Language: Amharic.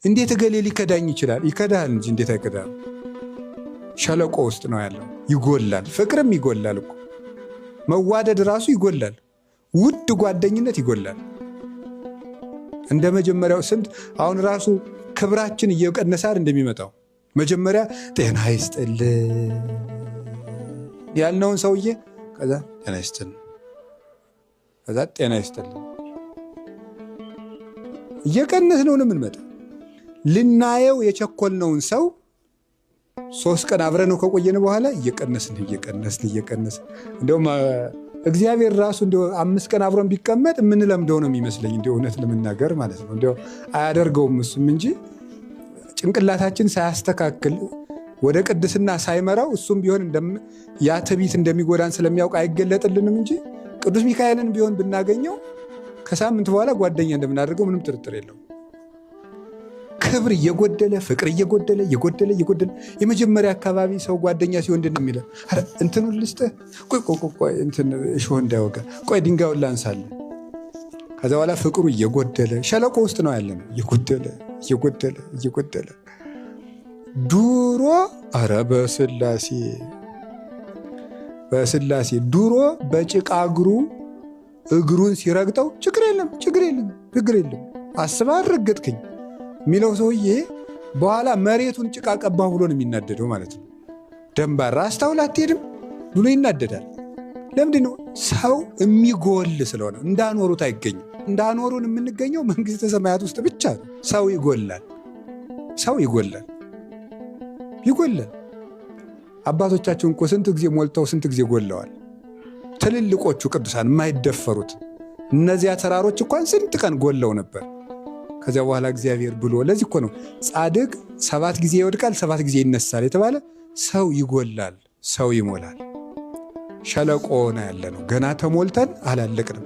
እንዴት እገሌ ሊከዳኝ ይችላል? ይከዳል እንጂ እንዴት አይከዳም? ሸለቆ ውስጥ ነው ያለው። ይጎላል፣ ፍቅርም ይጎላል እኮ መዋደድ ራሱ ይጎላል። ውድ ጓደኝነት ይጎላል። እንደ መጀመሪያው ስንት አሁን ራሱ ክብራችን እየቀነሰ እንደሚመጣው መጀመሪያ ጤና ይስጥልን ያልነውን ሰውዬ ከዛ ጤና ይስጥልን፣ ከዛ ጤና ይስጥልን እየቀነስነው ነው የምንመጣ። ልናየው የቸኮልነውን ሰው 3 ቀን አብረነው ከቆየን በኋላ እየቀነስን እየቀነስን እየቀነስን፣ እንደውም እግዚአብሔር ራሱ እንደው 5 ቀን አብሮን ቢቀመጥ የምንለምደው ነው የሚመስለኝ። እንደ እውነት ለመናገር ማለት ነው። እንደው አያደርገውም እሱም እንጂ ጭንቅላታችን ሳያስተካክል ወደ ቅድስና ሳይመራው እሱም ቢሆን ያ ትዕቢት እንደሚጎዳን ስለሚያውቅ አይገለጥልንም እንጂ ቅዱስ ሚካኤልን ቢሆን ብናገኘው ከሳምንት በኋላ ጓደኛ እንደምናደርገው ምንም ጥርጥር የለውም። ክብር እየጎደለ፣ ፍቅር እየጎደለ እየጎደለ እየጎደለ፣ የመጀመሪያ አካባቢ ሰው ጓደኛ ሲሆን እንድን የሚለው እንትኑን ልስጥህ፣ ቆይ ቆይ ቆይ፣ እንትን እሾህ እንዳይወጋ፣ ቆይ ድንጋዩን ላንሳለን። ከዛ በኋላ ፍቅሩ እየጎደለ፣ ሸለቆ ውስጥ ነው ያለ ነው፣ እየጎደለ እየጎደለ እየጎደለ። ድሮ ኧረ በስላሴ በስላሴ፣ ድሮ በጭቃ እግሩ እግሩን ሲረግጠው ችግር የለም፣ ችግር የለም፣ ችግር የለም፣ አስባ አልረገጥክኝ የሚለው ሰውዬ በኋላ መሬቱን ጭቃ ቀባሁ ብሎ ነው የሚናደደው ማለት ነው። ደንባራ አስታውል አትሄድም ብሎ ይናደዳል። ለምንድን ነው? ሰው የሚጎል ስለሆነ እንዳኖሩት አይገኝም። እንዳኖሩን የምንገኘው መንግሥተ ሰማያት ውስጥ ብቻ ነው። ሰው ይጎላል፣ ሰው ይጎላል፣ ይጎላል። አባቶቻችን እኮ ስንት ጊዜ ሞልተው ስንት ጊዜ ጎለዋል። ትልልቆቹ ቅዱሳን የማይደፈሩት እነዚያ ተራሮች እንኳን ስንት ቀን ጎለው ነበር። ከዚያ በኋላ እግዚአብሔር ብሎ፣ ለዚህ እኮ ነው ጻድቅ 7 ጊዜ ይወድቃል፣ 7 ጊዜ ይነሳል የተባለ። ሰው ይጎላል፣ ሰው ይሞላል። ሸለቆ ነው ያለ ነው። ገና ተሞልተን አላለቅንም።